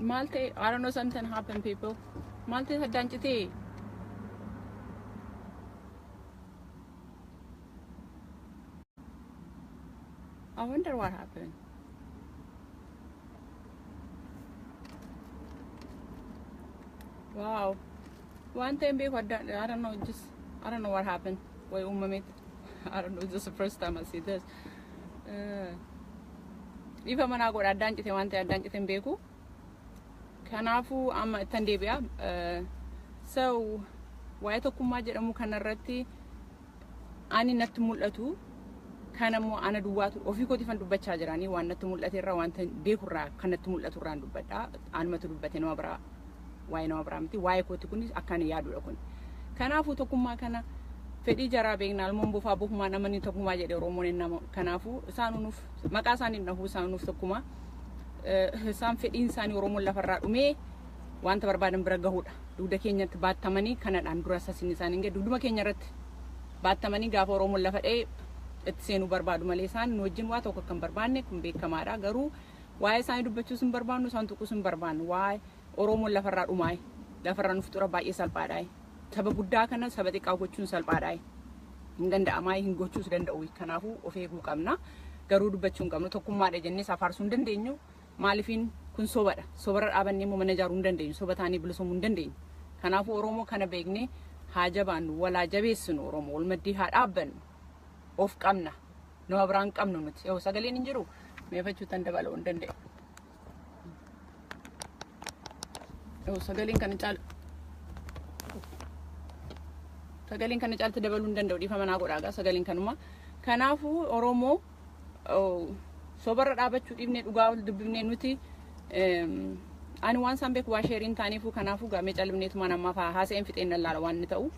Maal ta'e? I don't know, something happened, people. Maal ta'e addaan citee? I wonder what happened. Wow. Waan ta'e hin beeku addaan. I don't know, just I don't know what happened. Way uumameet. I don't know, this is the first time I see this. Ifa manaa godha addaan cite waan ta'e addaan cite hin beeku. Kanaafuu amma ittan deebi'a. So waa'ee tokkummaa jedhamu kanarratti ani natti mul'atu kan ammoo ana duwwaatu ofii kootiifan dubbachaa jiranii waan natti mul'ate irraa, wanta beekurraa, kan natti mul'atu irraan dubbadha. Anumatu dubbate, nama biraa, waa'ee nama biraa miti, waa'ee kooti kunis akka ani yaadudha kun. Kanaafuu tokkummaa kana fedhii jaraa beekna. Almoon bofaa bofumaan namni tokkummaa jedhe Oromoon nama. Kanaafuu isaan nuuf maqaa isaanii dhahuu, isaan nuuf tokkummaa. Isaan fedhiin isaanii Oromoon lafarraa dhumee wanta barbaadan bira gahuudha. Dugda keenyatti baattamanii kanadhaan dura sasin isaanii hin dugduma keenya irratti baattamanii gaafa Oromoon lafa dha'ee itti seenuu barbaadu malee isaan nu wajjin waa tokko akka hin barbaanne kun beekamaadha. Garuu waa'ee isaanii dubbachuus hin barbaannu, isaan tuquus hin barbaannu. Waa'ee Oromoon lafarraa dhumaa lafarraa nuuf xura baay'ee salphaadha. Saba guddaa kana saba xiqqaa gochuun salphaadha. Hin danda'amaa, hin gochuus danda'u. Kanaafuu of eeguu qabna. Garuu dubbachuu hin qabnu. Tokkummaadha jennee safaarsuu hin dandeenyu. Maaliifin kun sobadha. Sobarra dhaabannee immoo mana ijaaruu hin dandeenyu. Soba taanii bilisoomuu hin dandeenyu. Kanaafuu Oromoo kana beeknee haa jabaannu, walaa jabeessinu Oromoo, wal maddii haa dhaabbannu. Of qabna. Nama biraan qabnu nuti. Yoo sagaleen hin jiru meefachuu tan dabaluu hin danda'e. Yoo sagaleen kana caalu, sagaleen kana caalatti dabaluu hin danda'u, dhiifama naa godhaa gaa, sagaleen kanuma. Kanaafuu Oromoo sobarra dhaabachuu dhiifnee dhugaa wal dubbifnee nuti ani waan isaan beeku waa sheeriin taaniifuu, kanaafuu gaamee calibneetumaan ammaaf haasa'een fixeen nan laala waan inni ta'u.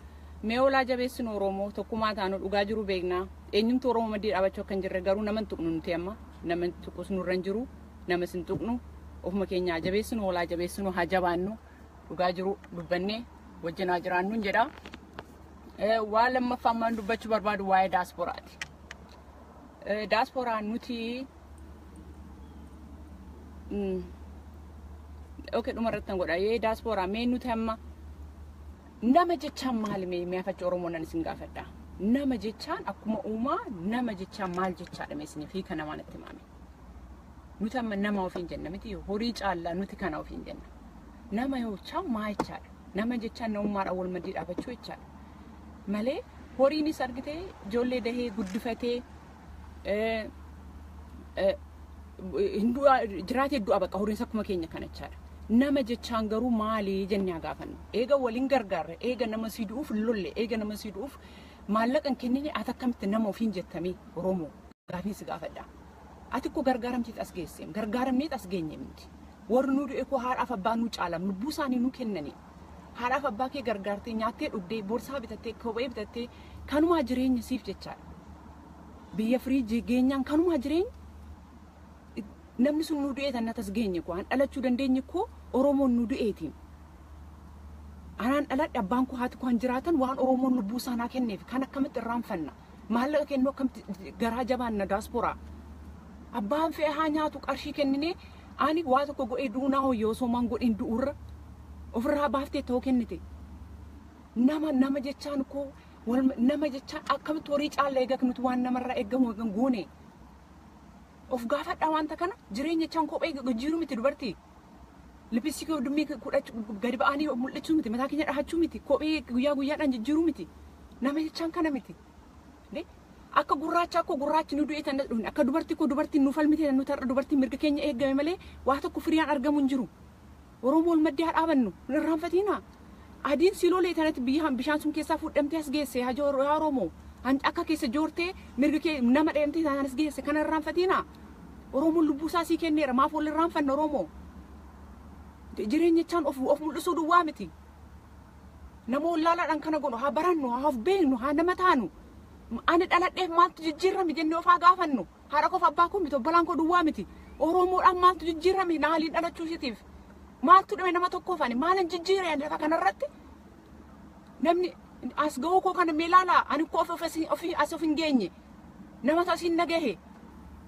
Mee olaa jabeessinu Oromoo, tokkummaa taanu, dhugaa jiru beeknaa. Eenyumtu Oromoo maddii dhaabachuu akka hin jirre, garuu nama hin tuqnu nuti amma, nama hin tuqus nurra hin jiru, nama hin tuqnu, ofuma keenya haa jabeessinu, olaa jabeessinu, haa jabaannu, dhugaa jiru dubbannee wajjin haa jiraannu jedha. Waa lammaffaa ammaan dubbachuu barbaadu waa'ee daasporaati. Daasporaan nuti okay, dhuma irratti godha. Yee, daasporaa mee nuti amma nama jechaan maali? Mee mi'aafachuu Oromoo nan isin gaafadha. Nama jechaan akkuma uumaa nama jechaan maal jechaadha? Mee isiniif hiika namaa natti himame. Nuti amma nama ofiin jenna miti, horii caallaa nuti kana ofiin jenna. Nama jechaan maa jechaadha? Nama jechaan namummaadhaan wal maddii dhaabachuu jechaadha. Malee horiinis argitee ijoollee dahee guddifatee jiraatee du'a, bakka horiinis akkuma keenya kana jechaadha. Nama jechaan garuu maali jennee haa gaafannu. Eega waliin gargaarre, eega nama si du'uuf lolle, eega nama si du'uuf maallaqa hin kennine, ati akkamitti nama ofiin jettamee Oromoo gaafiin si gaafadha. Ati koo gargaaramteet as geesseem, gargaaramneet as geenye miti. Warri nu du'e koo haadhaaf abbaa nu caalam, lubbuu isaanii nu kennanii. Haadhaaf abbaa kee gargaartee, nyaattee, dhugdee, boorsaa bitattee, kophee bitattee, kanumaa jireenya siif jechaadha. Biyya firii geenyaan kanumaa jireenya. Namni sun nu du'ee tan as geenye koo an dhalachuu dandeenye koo Oromoon nu du'eetiin. Anaan dhaladhe, abbaan koo haati koo han jiraatan waan Oromoon lubbuu isaanaa kenneef, kan akkamitti irraanfanna? Maallaqa kennu akkamitti garaa jabaanna daasporaa? Abbaan fe'ee haa nyaatu, qarshii kenninee ani waa tokko godhee du'uu hoyyoo osoo maan godhin du'uurra ofirraa baaftee ta'uu kennite. Nama jechaan koo nama jechaan akkamitti horii caalla eega nuti waan namarraa eeggamu eegan goone? Of gaafadhaa wanta kana. Jireenya jechaan kophee jijjiiruu miti dubartii. Lippistiikii dummii kudhachuu gadi ba'anii mul'achuu miti, mataa keenya dhahachuu miti, kophee guyyaa guyyaadhaan jijjiiruu miti. Nama jechaan kana miti. Akka gurraacha akka gurraachi nu du'e tan dhufne, akka dubartii koo dubartiin nu falmite nu tarra dubartiin mirga keenya eegame malee waa tokko firiyaan argamu hin jiru. Oromoo wal maddii haa dhaabannu, hin irraanfatinaa. Adiin si lolee tanatti biyya bishaan sun keessaa fuudhamtee as geesse haa Oromoo. Akka keessa joortee mirga kee nama dheemtee tanaan as geesse, kana irraanfatinaa. Oromoon lubbuu isaa sii kenneera, maaf wal irraanfanna Oromoo? Jireenya jechaan of mul'isuu duwwaa miti. Nama wallaalaadhaan kana godhu haa barannu, haa of beeknu, haa nama taanu. Ani dhaladheef maaltu jijjiirame jennee of haa gaafannu. Haadha koof abbaa koo miti, obbolaan koo duwwaa miti. Oromoodhaan maaltu jijjiirame naaliin dhalachuu isheetiif? Maaltu dhime nama tokkoof, ani maalan jijjiire ani lafa kanarratti? Namni as ga'uu koo kana mee ilaalaa, ani koo of as of hin geenye. Namatu asiin na gahe.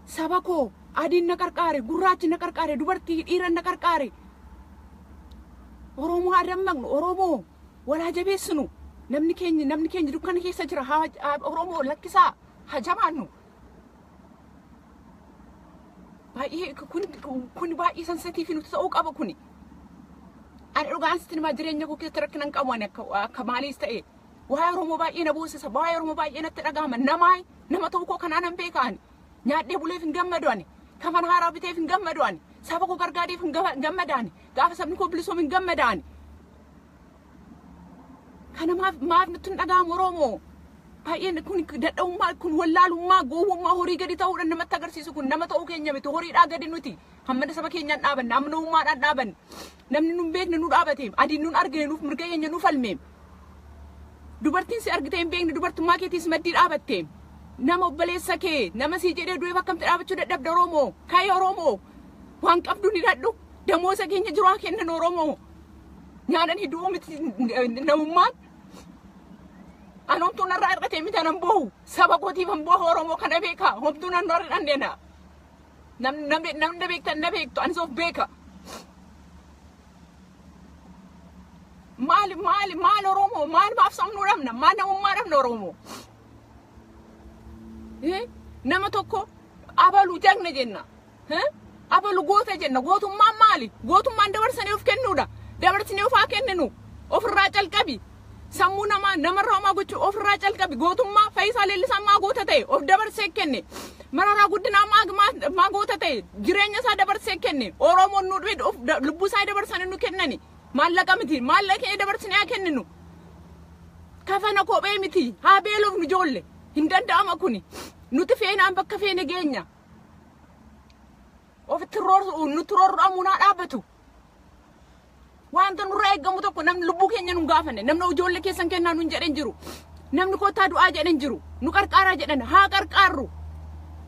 Saba koo adiin na qarqaare, gurraachi na qarqaare, dubartii dhiira na qarqaare. Oromoo haa dammaqnu, Oromoo walaa jabeessinu. Namni keenya dukkana keessa jira. Haa Oromoo lakkisaa, haa jabaannu. Baay'ee kun baay'ee sensitiivii nuti ta'uu qaba kuni. Ani dhugaan sitti himaa, jireenya koo keessatti rakkina hin qabu ani akka maaliis ta'e. Waa'ee Oromoo baay'ee na boosisa. Waa'ee Oromoo baay'ee natti dhagahama. Namaa nama ta'uu koo kanaan nan beeka ani. Nyaadhee buleef hin gammadu ani. Kafan haaraa biteef hin gammadu ani. Saba koo gargaareef hin gammada ani. Gaafa sabni koo bilisoom hin gammada ani. Kana maaf nutti hin dhagahamu, Oromoo? Baay'een kun dadhabummaa, kun wallaalummaa, gowwummaa, horii gadi ta'uudhaan namatti agarsiisu. Kun nama ta'uu keenya miti, horiidhaa gadi nuti. Hamma saba keenyaan dhaabanne, amma namummaadhaan dhaabanne. Namni nun beekne nu dhaabate, adiin nun argine nuuf mirga keenya nu falme. Dubartiin si argitee hin beekne dubartummaa keetiis maddii dhaabatte. Nama obboleessa kee, nama sii jedhee du'eef akkamti dhaabachuu dadhabda, Oromoo? Kaayee Oromoo, waan qabdu ni dhadhu. Damoosa keenya jiru haa kennan, Oromoo. Nyaadhanii du'uu miti namummaan. An homtuu narraa hir'atee miti anan boohu. Saba kootiif an boohu, Oromoo, kana beeka. Homtuu nan narra hir'anneena. Namni na beektan na beektu, anis of beeka. Maali, maali, maal, Oromoo? Maal, maaf sabnuu dhabna? Maal namummaa dhabna, Oromoo? Nama tokko abalu jagna jenna. Abalu goota jenna. Gootummaan maali? Gootummaan dabarsanii of kennuudha. Dabarsinee of haa kenninu. Ofirraa calqabi. Sammuu namaa namarraa homaa gochuu ofirraa calqabi. Gootummaa Fayyisaa Leellisaa maa goota ta'e? Of dabarsee kenne. Mararaa Guddinaa maa goota ta'e? Jireenya isaa dabarsee kenne. Oromoon nu dhibee of lubbuu isaa dabarsanii nu kennani. Maallaqa miti. Maallaqa keenya dabarsinee haa kenninu. Kafana kophee miti. Haa beelofnu ijoollee. Hin danda'ama kuni. Nuti feenaan bakka feene geenya. Ofitti nutti roorruudhaan haa dhaabbatu. Wanta nurraa eeggamu tokko namni lubbuu keenya nu gaafanne, namni ijoollee keessan kennaa nun jedhan jiru. Namni kottaa du'aa jedhan jiru. Nu qarqaaraa jedhan, haa qarqaarru.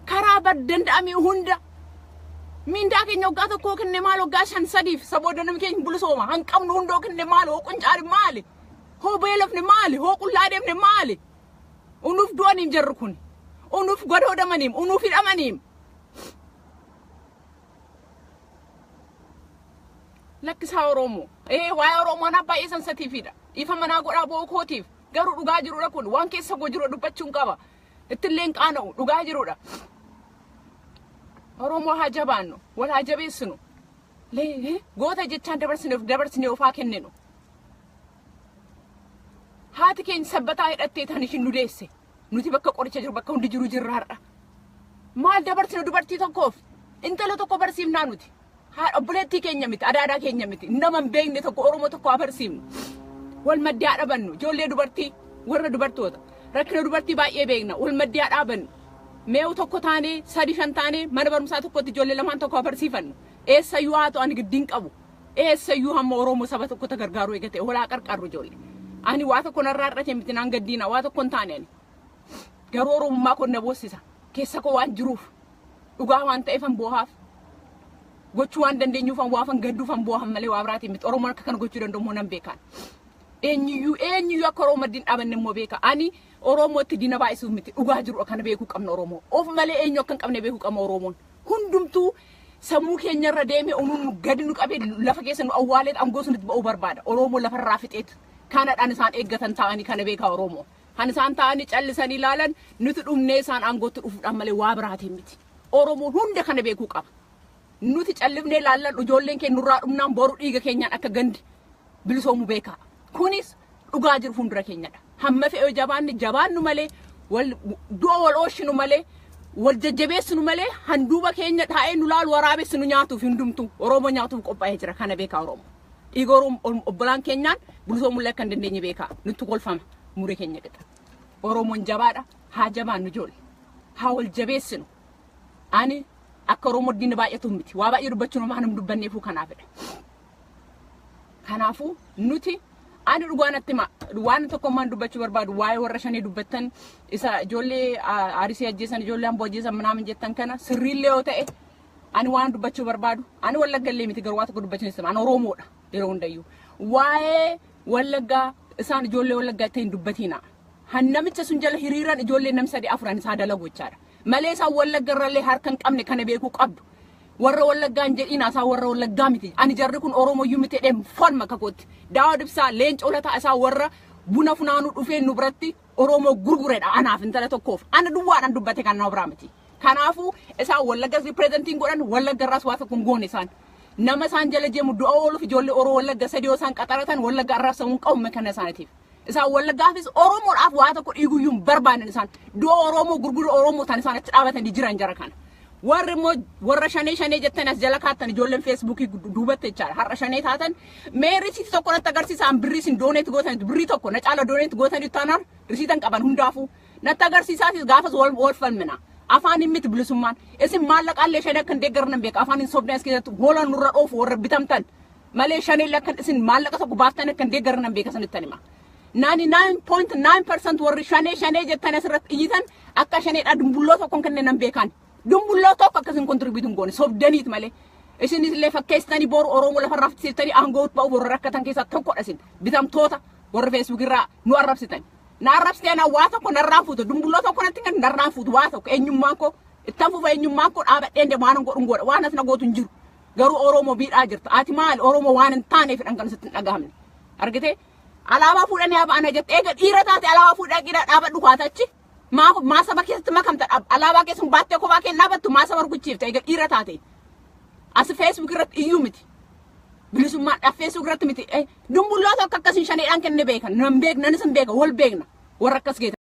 Karaa danda'ame hunda. Mindaa keenya waggaa tokkoo kenne maal, waggaa shan sadiif sabooda namni keenya bilisooma. Hanqabnu hundoo kenne maal, hoo quncaari maali? Hoo beelofne maali? Hoo qullaa deemne maali? Unuuf du'aniim jarri kun. Unuuf godoodamaniim, unuuf hidhamaniim. Lakkisaa, Oromoo. Ee, waa'ee Oromoo anaaf baay'ee sensitiiviidha. Ifa manaa godhaa bo'oo kootiif. Garuu dhugaa jirudha kun, waan keessa koo jiru dubbachuun qaba. Ittillee hin qaana'u, dhugaa jirudha. Oromoo haa jabaannu, wal haa jabeessinu. Goota jechaan dabarsinee ofaa kenninu. Haati keenya sabbataa hidhattee tan ishin nu deesse. Nuti bakka qoricha jiru, bakka hundi jiru jirra har'a. Maal dabarsinu dubartii tokkoof? Intala tokko barsiifnaa nuti. Haadha obboleettii keenya miti, adaadaa keenya miti. Nama hin beekne tokko, Oromoo tokko haa barsiifnu. Wal maddii haa dhabannu. Ijoollee dubartii, warra dubartoota. Rakkina dubartii baay'ee beekna. Wal maddii haa dhaabannu. Mee'u tokko taanee, sadi shan taanee mana barumsaa tokkotti ijoollee lamaan tokko haa barsiifannu. Eessayyuu haa ta'u, ani giddiin qabu. Eessayyuu hamma Oromoo saba tokko ta gargaaru eegate walaa qarqaarru, ijoollee. Ani waa tokko narraa hir'ate miti, naan gaddiina, waa tokko hin taane ani. Garuu Oromummaa koo na boossisa. Keessa koo waan jiruuf, dhugaa waan ta'eef an boohaaf. Gochuu waan dandeenyuuf an waafan gadduuf an boohan malee waa biraatiin miti. Oromoon akka kana gochuu danda'u immoo nan beekaan. Eenyuyyuu eenyuyyuu akka Oromoo maddiin dhaabanne immoo beeka. Ani Oromootti diina baay'isuuf miti, dhugaa jiru kana beekuu qabna Oromoo. Of malee eenyu akka hin qabne beekuu qabna Oromoon. Hundumtuu sammuu keenyarra deemee unuun gadi nu qabee lafa keessa nu awwaalee aangoo sunitti ba'uu barbaada. Oromoo lafarraa fixeetu. Kanadhaan isaan eeggatan taa'anii, kana beekaa Oromoo. Kan isaan taa'anii callisanii ilaalan nuti dhumnee isaan aangootti dhufuudhaan malee waa biraatiin miti. Oromoon hunda kana beekuu qaba. Nuti callifnee ilaallan ijoolleen keenya nurraa dhumnaan boru dhiiga keenyaan akka gandi bilisoomu beekaa. Kunis dhugaa jiru fuuldura keenyadha. Hamma fe'ee jabaanne jabaannu malee, wal du'a wal oolchinu malee, wal jajjabeessinu malee, handuuba keenya taa'ee nu laalu waraabessi nu nyaatuuf, hundumtuu Oromoo nyaatuuf qophaa'ee jira, kana beekaa Oromoo. Dhiiga Oromoo obbolaan keenyaan bilisoomullee akka hin dandeenye beekaa, nutti kolfama muree keenya qixa. Oromoon jabaadha, haa jabaannu ijoollee, haa wal jabeessinu. Ani akka Oromoo diina baay'atu miti, waa baay'ee dubbachuun homaa nam dubbanneefuu kanaafidha. Kanaafuu nuti, ani dhugaa natti hima, waan tokkummaan dubbachuu barbaadu, waa'ee warra shanii dubbattan, isa ijoollee Arsii ajjeesan, ijoollee Amboo ajjeesan minaamin jettan kana sirriillee yoo ta'e, ani waan dubbachuu barbaadu, ani Wallagga illee miti, garuu waa tokko dubbachuun isa, ani Oromoodha yeroo hundayyuu. Waa'ee Wallaggaa isaan ijoollee Wallaggaa itti hin dubbatiina. Namicha sun jala hiriiran ijoollee nam sadi afuran isaa dalagu jechaadha. Malee isaan Wallagga irrallee harka hin qabne, kana beekuu qabdu. Warra Wallaggaan jedhiin isaa warra Wallaggaa miti. Ani jarri kun Oromoyyuu miti jedhee falma kakootti. Daawud Ibsaa, Leencoo Lataa isaa warra buna funaanuu dhufee nu biratti Oromoo gurguredha anaaf intala tokkoof. Ana duwwaadhaan dubbate kan nama biraa miti. Kanaafuu isaan Wallaggas represent godhan, Wallagga irraas waa tokko hin goone isaan. Nama isaan jala deemu du'a ooluuf ijoollee Oromoo Wallagga sadii yoo isaan qaxaratan, Wallagga arrabsamuu hin qabu kana isaaniitiif. Isaan Wallaggaafis Oromoodhaaf waa tokko dhiiguyyuu hin barbaadan isaan. Du'a Oromoo gurguru Oromoo tan isaan achi dhaabatanii jiran jara kana. Warri immoo warra shanee shanee jettan as jala kaattan, ijoolleen Feesbuukii duubatti jechaadha. Har'a shanee taatan, mee risiitii tokko natti agarsiisaan. Birrii isin donate gootan, birrii tokko na caala donate gootanii taanaan, risiitan qaban hundaafuu natti agarsiisaatis gaafas wal falmina. Afaan hin miti bilisummaan. Isin maallaqaallee shanee akka hin deeggarran beeka. Afaan hin sobne as keessatti hoolaan nurra dhoofu warra bitamtan. Malee shaneellee akka isin maallaqa tokko baaftan akka hin deeggarran beeka, sanittan hima. 99.9% warri shanee shanee jettan asirratti iyyitan akka shaneedha dumbulloo tokkoon kanneen nan beekan. Dumbulloo tokko akkasiin contribute hin goone sobdaniit malee. Isinis illee fakkeessitanii boru Oromoo lafarraa fixsiiftanii aangoo ba'u warra rakkatan keessaa tokkodha isin. Bitamtoota warra Feesbuuk irraa nu arrabsitan. Na arrabsitee na waa tokko narraan fuutu, dumbulloo tokko natti kan narraan fuutu waa tokko. Eenyummaan koo ittan fufa, eenyummaan koo dhaabadheen deemu, waan godhu godha, waan as na gootu hin jiru. Garuu Oromoo biidhaa jirta. Ati maali Oromoo waan hin taaneef kan sitti hin dhagahamne. Argitee? Alaabaa fuudhanii haa ba'ana jette. Eega dhiira taate alaabaa fuudhee dhiira dhaabadhu kaatachi. Maa maa saba keessatti makamta? Alaabaa keessan baattee kophaa kee dhaabattu, maa saba rukuchiifta eega dhiira taate? As Feesbuuk irratti iyyuu miti. Bilisummaan Facebook irratti miti. Dumbulloo tokko akkasiin shaneedhaan kenne beekan. Nan beekna, nanis hin beeka, wal beekna. Warra akkas geeta.